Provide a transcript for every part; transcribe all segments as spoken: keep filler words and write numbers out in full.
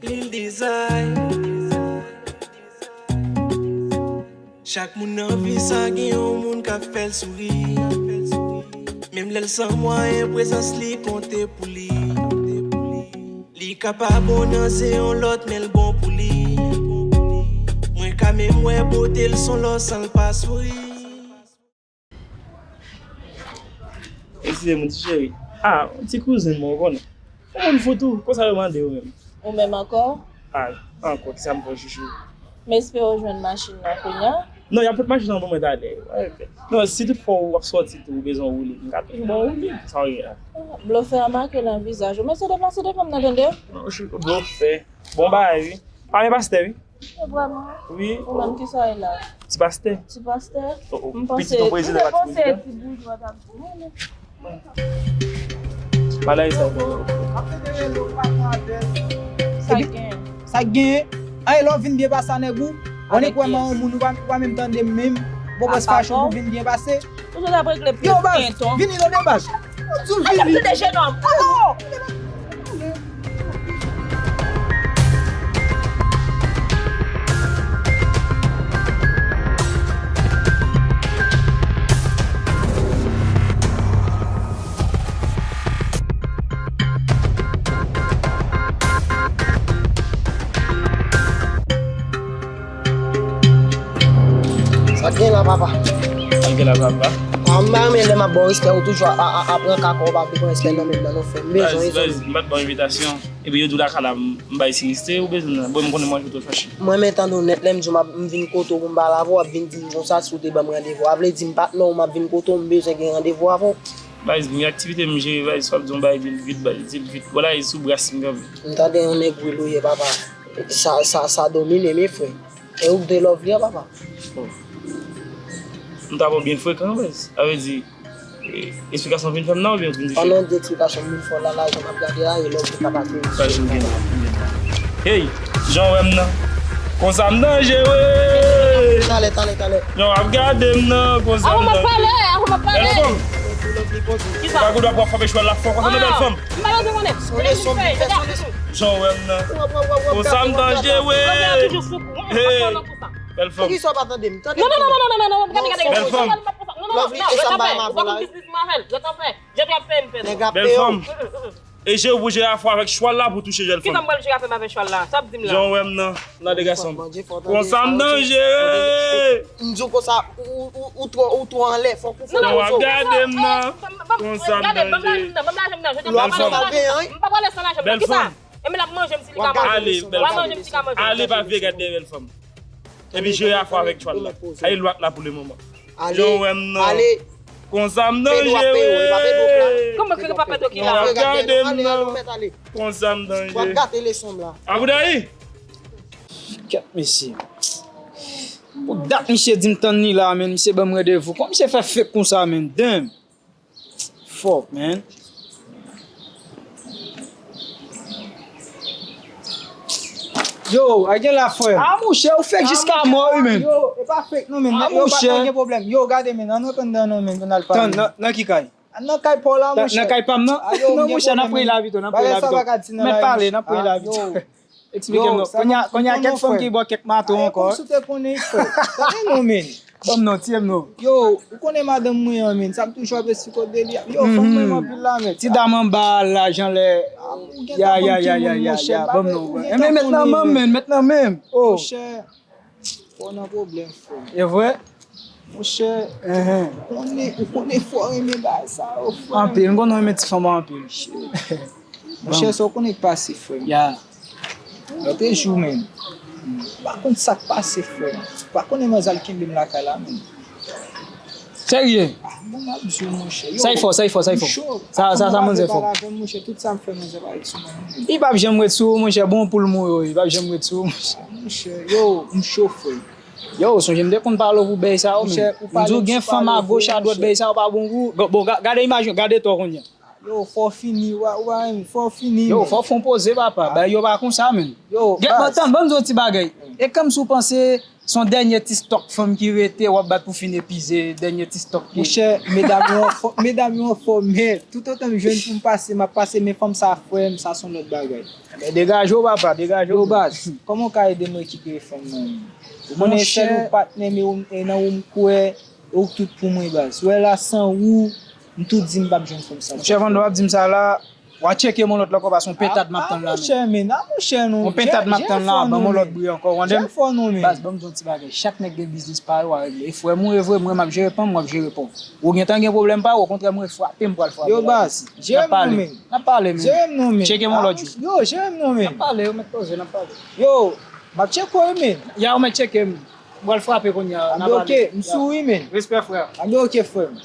Lil Design. Chak moun nan vi sa gen yon moun k ap fè l souri. Menm lè l san mwayen, prezans li konte pou li. Li ka pa bon nan ze yon lòt, men l bon pou li. Mwen ka menm wè bote l son lò san l pa souri. Eskize m, ti cheri. Ah, ti kouzin mwen, ou konnen. Ou konn fout ou, konsa yo mande yo menm. Ou menm ankò? Ah, ankò, kisa m fè chouchou? M espere w jwenn machin nan kounye a. Non, y ap pot machin nan ban mwen talè. Non, si toutfwa w ap sòti tou, ou bezwen woule, m ka toujou ba w woule. Sa w gen la? Blofè a make nan vizaj ou. Mesye, deplase devan m nan, tande? Non, blofè. Bon bagay, wi. Pa gen pastè, wi. E vrèman? Wi. Ou menm, kisa w ye la? Ti pastè. Ti pastè? M panse, m te panse ti boujwa t ap di mwen. Bagay sa. Sa k genyen? Sa k genyen? Ay, lè w vin byen pase a nèg ou. Ou annik wè man yon moun, ou pa, ou pa menm tande m menm. Bon, pòs fachon pou vin byen pase. Ou sot ap regle pye kenton. Yo, baz, vini non, de baz. Ou di w vini. Tande jenòm. Alo! Sa gen la, papa? Sa gen la, papa? Ah, m pa renmen lè m ap ba w respè, ou toujou a, a, a, a pran kaka, ou pa vle pran respè nan men m nan, non, frè. M bezwen w, zanmi. M pa t ba w envitasyon. Epi yo di w lakay la, m, m bay sinistre, ou bezwen nan. Bon, m konnen manje w twò fache. Mwen renmen tande w nèt, lè m di w m ap, m vin kote w pou m pale avè w, w ap vin di m konsa, si w te ban m randevou. A vle di m patnè w, m ap vin kote w, m bezwen gen randevou avè w. Baz, gen aktivite m jere, baz, fò m di yon bagay di l vit, baz, di l vit. Wala, e sou bras m kanpe. M tande yon nèg wi lou ye, papa. Sa, sa, sa domine, men frè. E ou k de love li a, papa. Bon. M ta bon byen frekan, baz. Sa vle di, e, esplikasyon w vin fè m nan, oubyen w vin di... An non de eksplikasyon m vin fè w la, la, jan m ap gade a, e love li ka pa te... Sa jwenn gen la. Hey, jan w wè m nan. Konsa m danjere. Talè, talè, talè. Jan w ap gade m nan, konsa m danjere. Avan m ap pale, avan m ap pale. Bèl fanm. Kisa? Ou pa gen dwa pou w ap frape chwal la fò konsa non, bèl fanm. M pa bezwen konnen. Se yon leson m vin fè, se yon leson. Jan w wè m nan. Konsa m danjere. Hey. Bèl fanm. Poukisa w pa tande m? Tande m. Non, non, non, non, non, non, non, gade, gade, gade. Bèl fanm. Non, non, non, non, rete anpè, rete anpè. Je dois payer m pèn. Bèl fanm. E je w pou jere afè avèk chwal la pou touche jèl fanm. Kisa m pral jere afè m avèk chwal la? Sa ap di m la? Jan w wè m nan, nan de gason. Konsa m danjere. M di w konsa, ou, ou, ou twò, ou twò anlè, fòk ou fè... Jan w ap gade m nan, konsa m danjere. Bèl fanm. M pa pral san lajan. Bèl fanm. E men l ap manje m si li ka manje. Ale, bèl fanm. Ale, pa vye gade dèyè bèl fanm. Epi jere afè avèk chwal la. Ale lwat la pou le moman. Jan w wè m nan. Konsa m danjere. Kòman ke pa Pedro ki la? Jan w ap gade m nan. Konsa m danjere. Aboudayi! Kèt mesye. Pou dat misye di m tann li la, men misye ban m randevou. Kòman misye fè fake konsa, men? Damn. Fuck, man. Yo, a gen la, frè. Ah, monchè, ou fake jiska mò, wi, men. Yo, e pa fake, non, men. Ah, monchè. Yo, pa gen pwoblèm. Yo, gade, men, ann rantre anndan, non, men, pou n al pale. Nan, nan ki kay? Nan kay pa w la, monchè. Nan kay pa m nan? Non, monchè, n ap preye la pito, n ap preye la pito. Mèt pale, n ap preye la pito. Eksplike m non. Kounye a, kounye a kèk fanm ki ba w kèk mato ankò. Kòmsi w te konnen, frè. Tande non, men. Ban m non, tiye m non. Yo, ou konnen madanm mwen an, men. Sa m toujou ap esplike w de li a. Yo, fanm mwen renmen anpil la, men. Ti dam anba a, lajan lè. Ya, ya, ya, ya, ya, ya. Ban m non, frè. Enben, met nan men m, men, met nan men m. Oh. Monchè, fò w nan pwoblèm, frè. E vre? Monchè, ou konnen, ou konnen fò w renmen bagay sa yo, frè. Anpil, m konnen w renmen ti fanm anpil. Monchè, sa w konnen k pase, frè m. Ya. Lòt jou, men. M pa konn sa k pase, frè m. M pa konnen manzè al kenbe m lakay la, men. Serye? Ah, bon, m ap di w, monchè. Yo, sa e fò, sa e fò, sa e fò. M cho. Sa, sa, sa manzè fò. Monchè, tout sa m fè, manzè pa ret sou mwen, non, men. Li p ap janm ret sou ou, monchè. Bon pou l mouri, wi. Li p ap janm ret sou ou, monchè. Monchè, yo, m cho, frè. Yo, sonje m te konn pale w pou bèy sa yo, men. M di w gen fanm agoch adwat, bèy sa yo pa bon pou ou. Bon, ga-, gade imaj yo, gade to kounye a. Yo, fò w fini, wa, wa, fò w fini. Yo, fò w fè yon poze, papa. Bagay yo pa konsa, menn. Yo, baz. Tann, ban m di yon ti bagay. E kòmsi w panse se yon dènye ti stòk fanm ki rete, w ap bat pou fin epize dènye ti stòk ki. Monchè, medam yo anfò-, medam yo anfòme. Toutotan m jwenn pou m pase, m ap pase, men fanm sa frè m, sa se yon lòt bagay. Men degaje w, papa, degaje w. Yo, baz, kòman w ka ede m rekipere fanm nan? Ou konnen sèl ou patnè m e ou, e nan ou m kwè, ou tout pou mwen, baz. Ou wè la, san ou, m tou di m p ap jwenn fanm sa. Monchè Vando, w ap di m sa la, w a tcheke m yon lòt lè ankò, paske yon pentad m ap tann la, monchè, men. A, monchè, non. Yon pentad m ap tann la, ban m yon lòt bri ankò, w tande m? Baz, ban m di yon ti bagay. Chak nèg gen biznis pa yo a regle. E frè m ou ye vre, mwen m ap jere pa m, w ap jere pa w. Ou gentan gen pwoblèm pa ou, okontrè mwen frape m pral frape. Yo, baz, jere m non, men. N ap pale, men. Jere m non, men. Tcheke m yon lòt jou. Yo, jere m non, men. N ap pale, yo mèt poze, n ap pale. Yo, m ap tcheke w, men. Ya, ou mèt tcheke m. M pral frape kounye a, n a pale. Anben, oke, m sou wi, men. Respè, frè. Anben, oke, frè m.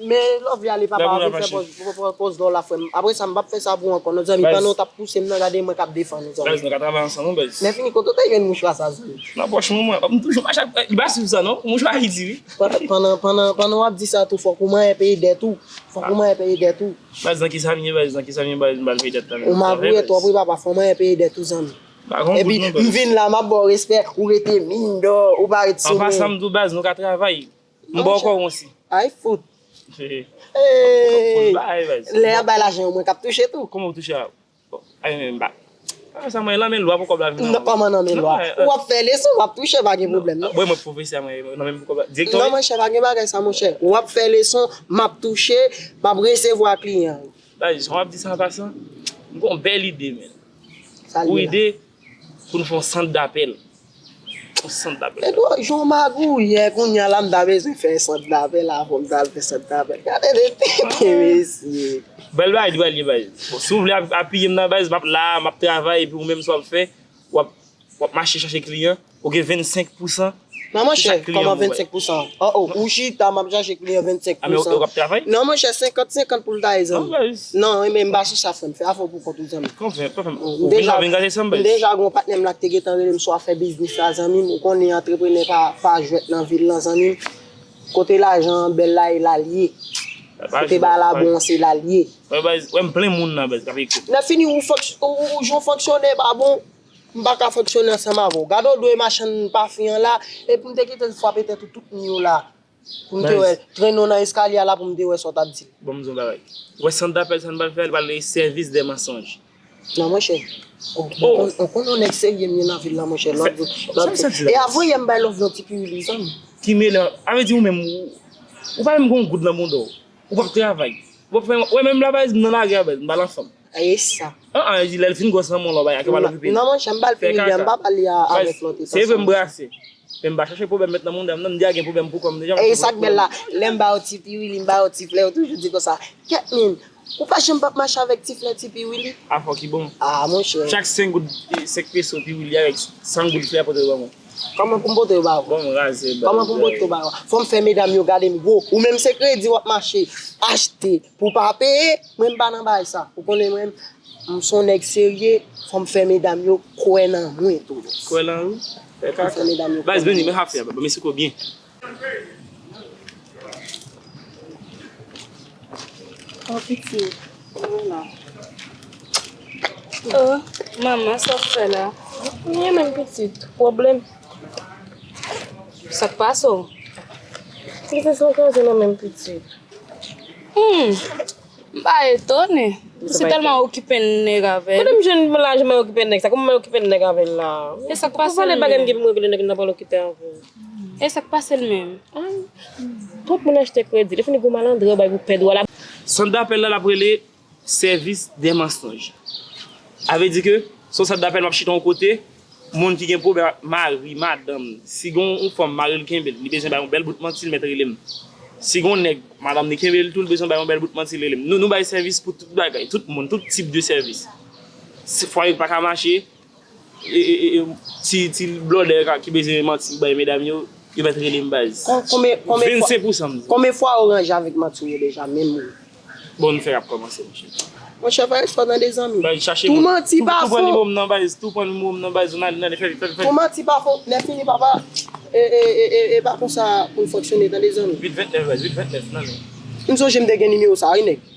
Men love li ale, papa, vin fè pòz, pòz, pòz dò la, frè m. Apre sa, m p ap fè sa pou ou ankò, non, zanmi. Pandan w t ap pouse m nan, gade mwen k ap defann ou, zanmi. Baz, nou ka travay ansanm, non, baz. Men fini, kote w te jwenn mouchwa sa, zanmi? Nan pòch mwen, mwen. M toujou mache ak, li pa swiv sa, non. Mouchwa Ayiti, wi. Pandan, pandan, pandan, pandan w ap di sa tou, fòk ou manyen peye dèt ou. Fòk ou manyen peye dèt ou. Baz, nan kisa m ye, baz, nan kisa m ye, baz, m pral peye dèt la, men. Ou magouyè twòp, wi, papa, fò w manyen peye dèt ou, zanmi. Epi, m vin la, m ap ba w respè, ou rete mindò, ou pa ret sou mwen. An pasan, m di w, baz, nou ka travay. M ba w kò w osi. Ay, fout. Hey. Lè y ap bay lajan yo, mwen k ap touche tou. Kòman w touche a? Bon, ay, men, m pa. A, sa mwen, nan men lwa pou kòb la vin nan men. Kòman nan men lwa? W ap fè leson, w ap touche, pa gen pwoblèm, non. Mwen, mwen, pwofesè a, mwen, nan men pou kòb la. Direktè. Non, monchè, pa gen bagay sa, monchè. W ap fè leson, m ap touche, m ap resevwa kliyan. Baz, jan w ap di sa an pasan, m gen yon bèl ide, men. Sa l ye la? Yon ide pou n fè yon sant dapèl. Yon sant dapèl. Edward, jan w magouyè, kounye a la, m ta bezwen fè sant dapèl avan m ta al fè sant dapèl. Gade de tete, mesye. Bèl bagay, li pral ye, baz. Bon, si w vle ap-, apiye m nan, baz, m ap la, m ap travay, epi ou menm sa w ap fè, w ap, w ap mache chache kliyan, ou gen vennsenk pousan. Non, monchè, kòman vennsenk pousan? Oh, oh, ou chita, m ap chache kliyan vennsenk pousan. A, men ou, ou ap travay? Non, monchè, senkant senkant pou l ta ye, zanmi. Non, baz. Non, men m pa sou sa, frè m. Fè afè w pou kont ou, zanmi. Kòman fè? Kòman fè? M deja, m deja gen yon patnè m la ki te gentan rele m sou afè biznis la, zanmi m. Ou konnen antreprenè pa, pa jwèt nan vil lan, zanmi m. Kote lajan an bèl la, e la l ye. Kote bagay la bon an, se la l ye. Wè, baz, wè, m plen moun nan, baz, k ap ekri. Lè fini, ou fonksyone, pa bon. M pa ka fonksyone ansanm avè w. Gade w dwe machann pafen an la, epi m te kite l frape tèt ou tout mi w la. Pou m te wè, trennen w nan eskalye a la pou m te wè sa w t ap di. Bon, m di w yon bagay. Ou wè sant dapèl sa n pral fè a, li pral rele sèvis dè mansonj. Non, monchè. Ou konnen yon nèg serye m ye nan vil la, monchè. Lòt jou, lòt jou. E a voye m bay love yon ti piwili, zanmi. Ki mele, a vle di ou menm, ou, ou pa menm gen yon goud nan bonda w. Ou p ap travay. Ou p ap fè, wè menm la, baz, m nan lari a, baz, m pa lan fanm. E sa. An, an, lè l fin gwòs nan men w la, w pa, ke w al okipe li. Non, monchè, m pa l fini byen, m pa pale a avèk lòt etan. Se vre m brase. Men m pa chache pwoblèm met nan mouda m, non, m deja gen pwoblèm pou kò m deja. E sa k bèl la, lè m ba w ti piwili, m ba w ti flè, ou toujou di konsa, kèt min, ou pa janm p ap mache avèk ti flè, ti piwili. A fò ki bon. A, monchè. Chak senk goud, e, senk peso piwili avèk san goud flè pote ban mwen. Kòman pou m pote yo ba ou? Bon, raze, baz. Kòman pou m pote yo ba ou? Fò m fè medam yo gade m gwo. Ou menm se kredi w ap mache achte pou w pa peye, mwen m pa nan bagay sa. Ou konnen mwen, m se yon nèg serye, fò m fè medam yo kwè nan mwen tou. Kwè nan ou? Fè kaka. Fò m fè medam yo kwè nan mwen. Baz, Benny, men afè a, baz, men siko byen. Oh, pitit. Mwen la. Oh, manman, sa w fè la? Mwen menm, pitit. Pwoblèm. Sa k pase w? Pitit, se yon koze nan menm, pitit. Hmm. M pa etone. M se tèlman okipe nèg avè l. Kote m jwenn laj mwen okipe nèg sa? Kòman mwen okipe nèg avè l la? E sa k pase l menm? Pou vale bagay m gen pou mwen okipe nèg, m ta pral okipe avè l. E sa k pase l menm? Ay, twòp moun achte kredi. Lè fini gwo malandren yo bay pou pèd ou a la. Sant dapèl la, l ap rele sèvis dè mansonj. Sa vle di ke se yon sant dapèl, m ap chita yon kote, moun ki gen pwoblèm ak mari, madanm, si gen yon fanm, mari l kenbe l, li bezwen bay yon bèl bout manti, l mèt rele m. Si gen yon nèg, madanm li kenbe l tou, li bezwen bay yon bèl bout manti, l rele m. Nou, nou bay sèvis pou tout bagay, tout moun, tout tip de sèvis. Si fwaye pa ka mache, e, e, e, e, ti, ti blòdè ka, ki bezwen manti bay medam yo, yo mèt rele m, baz. Kon-, konbyen, konbyen fwa, vennsenk pousan, m di. Konbyen fwa ou ranje avèk manti w yo deja, menm ou? Bon, nou fè y ap kòmanse, monchè. Monchè, fè respè w tande, zanmi. Baz, chache tou moun. Manti pa fon. Tou, tou pran nimewo m nan, baz, tou pran nimewo m nan, baz, nou ale, nou ale, fè vit, fè vit, fè vit. Tou manti pa fon, lè fini, papa. E, e, e, e, e pa konsa pou n fonksyone, tande, zanmi. Uit ventnèf, baz, uit ventnèf, nan men. M sonje m te gen nimewo sa, wi, nèg.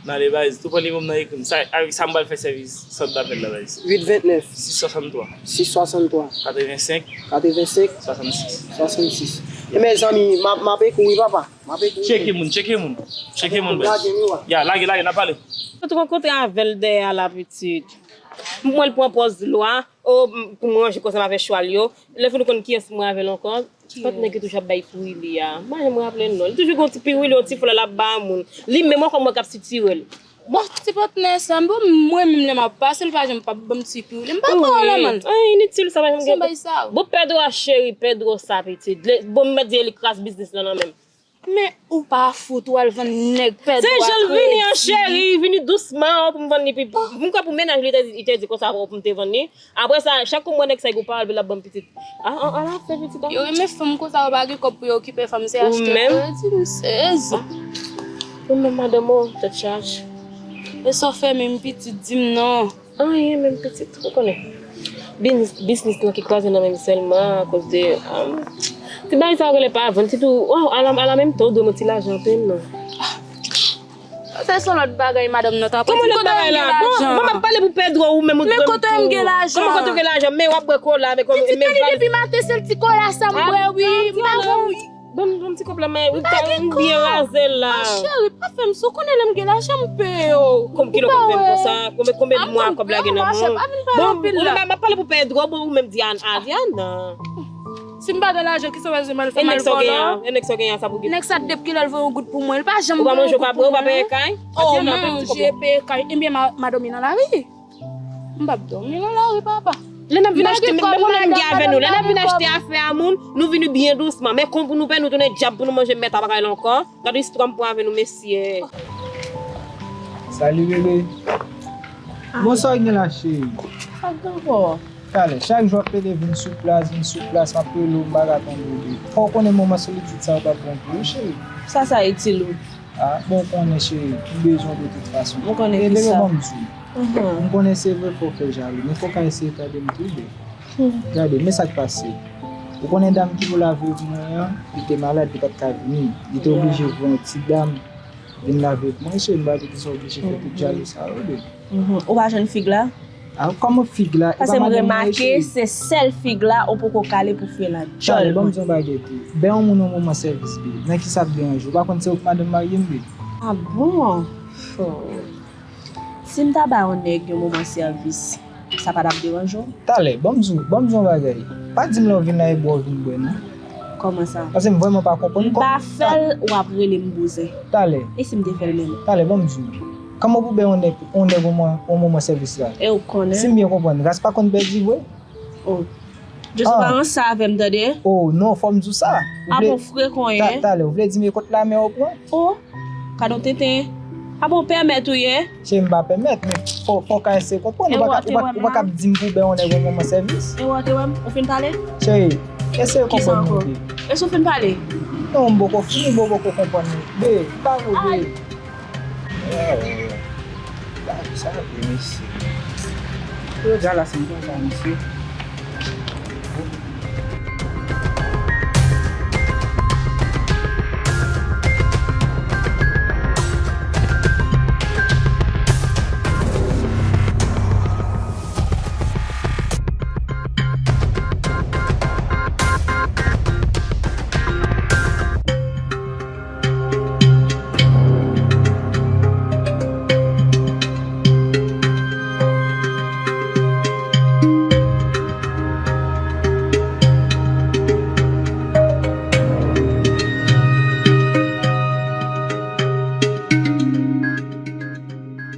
N ale baz, tou pran nimewo m nan, ekri m. Sa, avèk sa m pral fè sèvis sant dapèl la baz. Uit vennèf. Sis swasanntwa. Sis swasanntwa. Katrevensenk. Katrevensenk. Swasannsis. Swasannsis. E mezanmi, m ap, m ap ekri wi papa. M ap ekri. Tcheke moun, tcheke moun. Tcheke moun baz. Lage m wi wa. Ya, lage, lage, n ap pale. Mwen te rankontre avè l dèyè a la pitit. Mwen l pran pòz lwa, o, pou mwen ranje konsa m avè chwal yo. Lè fini konn kiyès mwen avè l ankò. Patnè ki toujou ap bay piwili a. M pa janm raple non. Li toujou gen yon ti piwili, yon ti flè l ap ba moun. Li menm ankò mwen k ap sitire l. Bon, ti patnè sa, bon, mwen menm lè m ap pase, li pa janm p ap ban m ti piwili. M pa pran la, man. Ay, initil sa, pa janm gen. Bon, Pedro a cheri, Pedro sa pitit. Bon, m mèt di li kras biznis lan nan men m. Men ou pa fout, ou al vann nèg Pedro a kredi. Se jan l vini an cheri, vini dousman pou m vann li pi. M kwè pou mennaj li te, li te di konsa pou m te vann li. Apre sa, chak kou m wè nèg sa, li gen yon pawòl pou l ap ban m pitit. A, a, a, l ap fè pitit a. Yo renmen fanm konsa, yo pa gen kòb pou yo okipe fanm, se achte kredi, m sezi. Ou menm madanm ou, tèt chaje. E sa w fè menm pitit, di m non. Anyen menm pitit, ou konnen. Biznis, biznis lan ki kraze nan men m sèlman akoz de, um, ti bagay sa yo rele pa vann, sitou, waw, ala, ala menm tan, ou dwe m yon ti lajan anpil non. Se son lòt bagay, madanm nan ta. Kòman lòt bagay la? Bon, bon, m ap pale pou Pedro, ou menm ou dwe m tou. Men kote m gen lajan? Kòman kote w gen lajan? Men w ap bwè kola, men kòman, men valiz. Depi maten, se l ti kola sa m bwè, wi. M pa gon. Ban m, ban m ti kòb la, men ou ta, ou byen raze la. Ma cheri, pa fè m sa, ou konnen lè m gen lajan, m peye w. Kòm ki lè w konn fè m konsa? Konbyen, konbyen mwa kòb la gen nan men w? Bon, ou menm, m ap pale pou Pedro, bon, ou menm di An-, Ariana. Si m pa gen lajan, kisa w bezwen m al fè m al vòlò? E nèg sa w genyen an, sa pou gen. Nèg sa depi kilè l voye yon goud pou mwen, li pa janm voye yon goud pou mwen. Ou pa manje, ou pa bwè, ou pa peye kay? Ou manje, peye kay. Ebyen, m a, m a dòmi nan lari. M p ap dòmi nan lari, papa. Lè n ap vin achte, men, men pwoblèm m gen avè nou. Lè n ap vin achte afè a moun, nou vini byen dousman. Men kon pou nou pè, nou tounen dyab pou nou manje mèt a bagay la ankò. Gade istwa m pran avè nou, mesye. Salut bébé. Bonswa, gen la cheri. Sa k gen ankò? Talè, chak jou w ap pede vin sou plas, vin sou plas, m ap rele w, m pa ka tande w. Fò w konnen moman solitid sa yo pa bon pou ou, cheri. Sa, sa itil ou? A, bon, w konnen, cheri, m bezwen w de tout fason. Mwen konnen kisa. E, bebe, ban m di w. M konnen se vre fò w fè jalou, men fò w ka eseye tande m tou, bebe. Gade, men sa k pase. Ou konnen dam ki pou lave pou mwen an, li te malad, li pa t ka vini. Li te oblije voye yon ti dam vin lave pou mwen, cheri, m pa vle di sa w oblije fè tout jalou sa yo, bebe. Ou pa jwenn fig la? A, kòman fig la? Paske m remake se sèl fig la ou poko kale pou fè la djòl. Talè, ban m di yon bagay tou. Bè yon moun yon moman sèvis, bebe. Nan kisa ap deranje w? Ou pa konn se ou k madanm marye m, bebe? A bon? Si m ta ba yon nèg yon moman sèvis, sa pa t ap deranje w? Talè, ban m di w, ban m di w yon bagay. Pa di m lè w vin la e bwè w vin bwè, non. Kòman sa? Paske m vrèman pa konprann. M pa fè l, w ap rele m bouzen. Talè. E si m te fè l menm? Talè, ban m di w. Kòman pou bè yon nèg, yon nèg yon moman, yon moman sèvis la? E w konnen. Si m byen konprann, ras pa konn pèdi vre? Oh. Joseph pa ranse avè m, tande? Oh, non, fò m di w sa. A bon, frekan w ye? Talè, ou vle di m e kot lamè w pran? Oh, gade yon tenten. A bon, pèmèt ou ye? Cheri, m pa pèmèt, men fò, fò w ka eseye konprann. Ou pa ka, ou pa, ou pa ka ap di m pou bè yon nèg yon moman sèvis. E wè, te wè m, ou fin pale? Cheri, eseye konprann mwen, bebe. E si w fin pale? Non, m poko fini, m poko konprann mwen. Bebe, m pa vle, bebe. Ay. Bagay sa vre, mesye. Jodi a la, se m konn sa, mesye.